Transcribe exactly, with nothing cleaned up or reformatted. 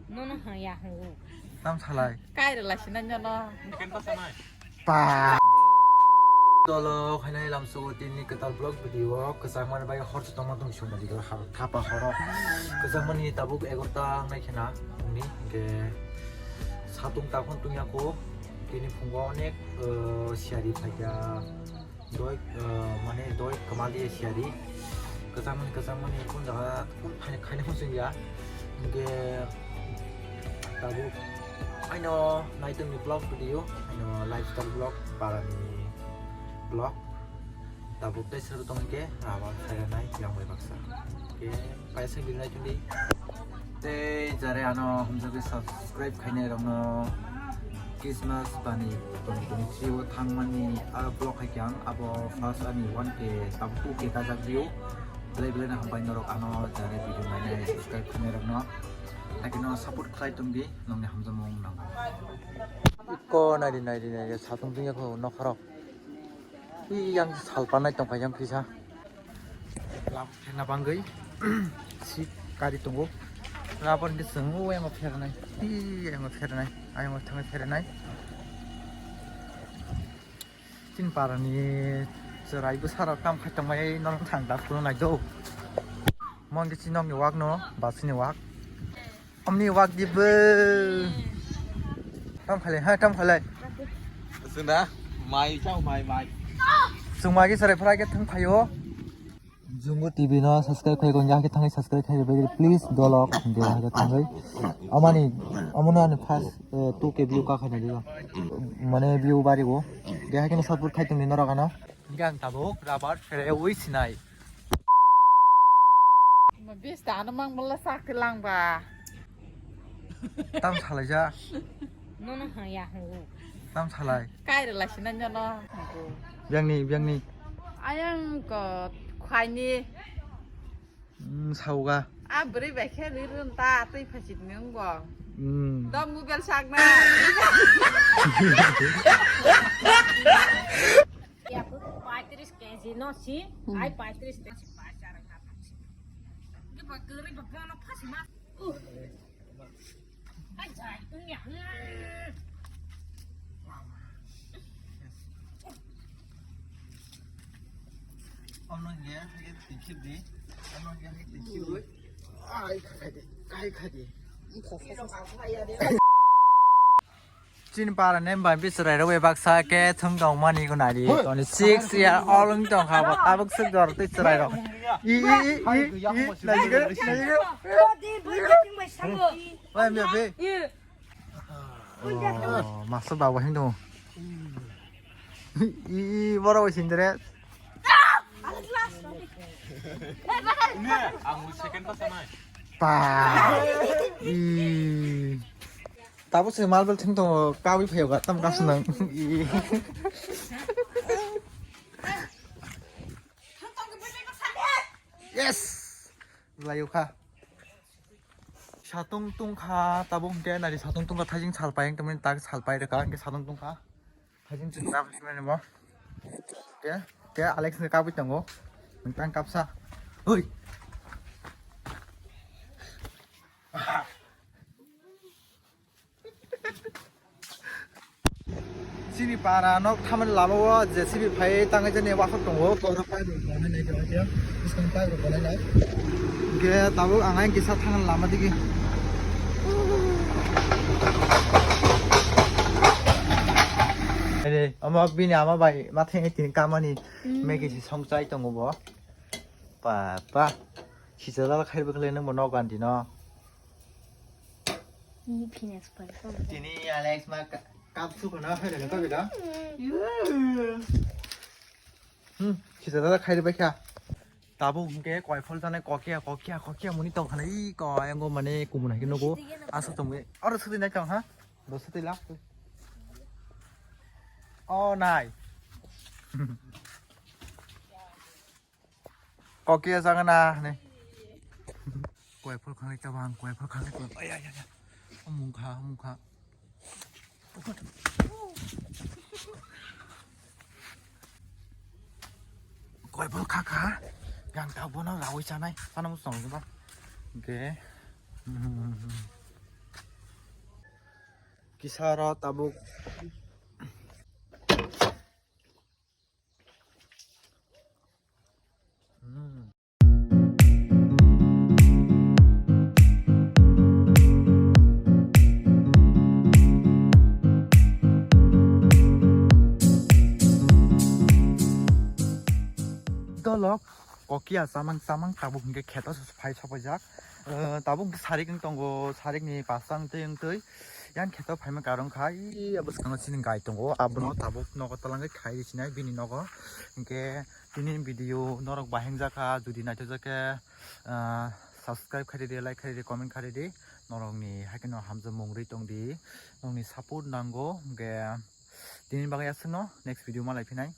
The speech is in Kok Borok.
Nono haya hwngo. Tam salai. Kai rwla sina nono. Pa. Dolo khainai lamsogo tini kwtal vlog video kwchangmani bai hor se tongma tong sungma video har thapa horo. Kwchangmani tabuk egarota wngnai khena hwnwi hwnkhe satung takhon tungya kho tini phungo onek, uh, siyari phaikha. Doi, uh, mane doi kwmal de siyari. Kwchangmani, kwchangmani kun jaga kun phaini khaina hwn sungya. Hwnkhe tabuk aino naitongni vlog video, aino lifestyle vlog, parani vlog. Tabuk tei sero tong khe abo pherenai yang bai baksa. Hwnkhe kaisa video naitongdi. Tei jare ano hamjagwi subscribe khainai rokno Christmas bani twenty twenty-three o thangmani aro vlog hai khe ang abo first ani one K tabuk two K kajak view. Belai belai no hambai norok ano jare video nainai subscribe khainai rokno. Haikhe no support khlai tongdi nongni hamjakmung nango. Iko naidi naidi naidi satung tungya kho nokharok. Yang salpanai tongkha yang kisa. Lam pherna bangwi si kari tongo. Rabon de sung o yang phernai. I yang phernai. Ayang thang phernai. Tin parani cherai bwsarok kam khai tongmai norok thang dak kulo nai do. Mon de chinok ni wak no basini wak. Omni wak di bw. Tam khalai, ha, tam khalai. Sunda, mai chao, mai, mai. Chwng magi sarai phra khe thang phaio. Jungo T V no subscribe khai gonja khe thangwi subscribe khai bai please dolok de ha thangwi. Amani, amano ani first, eh, two K view ka khai nai. Mane view bari go. De ha khe support khai tongni norok ano. Gang tabuk rabar phere ui sinai. Ma bista ano mang mala sakti lang ba. Tam salai ja. Nono haya hwngo. Tam salai. Kai rwla sina nono hwngo. Biangni, biangni. Ayang ko khwaini. Mm, sauga. A bwrwi bai khe rirun ta twi phasik nung bo. Mm. Dom mobile sakna. Paytris K G no si, hmm. Ai paytris K G si pai charang na pasi. Di ba gari ba bono pasi ma. Uh. Ai jai tung ya. Hmm. Ono ya, hai tingkip di. Ono ya, hai tingkip di. Ai khai khai di, khai khai di. Chini para nem bai bisrai rok bai baksa khe thum tong mani ko nari. Toni six year old wng tong kha bo tabuk swk jor twi chwrai rok. I, i, i, i, i, nai jigre, nai jigre. Oi, mi ape. Oh, master babu hing dong. I, i, boro bai sindre. Ang second pa sanai. Pa. I. Tabuk se marble thwng tongo, kawi phaio ga, tam kasu nang. Yes! Layo kha. Satung tungkha, tabuk hwnkhe nari satung tungkha, thaijing salpai wng tongmani tak salpai rwkha, hwnkhe satung tungkha. Thaijing chwng kap swnai nimo. Ke, ke Alex ni kapwi tongo. Nwng tang kapsa. Oi. Chini para nok thamani lama o J C B phai tangwi jani wasuk tongo. Kok rok pipe rok tongnai nai khe, khe bwskang pipe rok tongnai nai. Hwnkhe tabuk ang ayang kisa thangna lama digi. Ere, omo bini ama bai ma thengwi tini kamani Maggie se song chai tongo bo. Papa, sijala khai bwkhlai nang bo nok ganti no. Ni phinya supai ko. Tini Alex ma ka-, kap su kono hai daga to bida. Hmm, sita dada khai bai kha. Tabuk hwnkhe koi phol janai kokia, kokia, kokia muni tong khana i ko ayang go mane kumun hai nugo. Asa tong aro sudi nai tong ha. Do sudi la. Oh nai. Kokia jagana ne. Koi phol khangai tabang, koi phol khangai tabang. Ay, ay, ay, ay. Omung kha, omung kha. Koi bol kha kha. Yang ta bono rawi chanai. Sana mo song ba. Ge. Kisaro tabuk. Dolok kokia samang samang tabuk hingke kheto phai sopaijak. Eh, tabuk hingke sarik wng tongo, sarik ni pasta wng twi wng twi. Yang kheto phaima karong kha, abo swkango chini gai tongo, abono tabuk nogo twlangwi khai sinai bini nogo. Hingke tini video norok baheng jakha, jodi naithok jakhe, ah, subscribe khai di, like khai di, comment khai di, norok ni haikhe no hamjak mung rwi tong di, norok ni support nango, hingke tini bagwi aswkno next video malai phinai.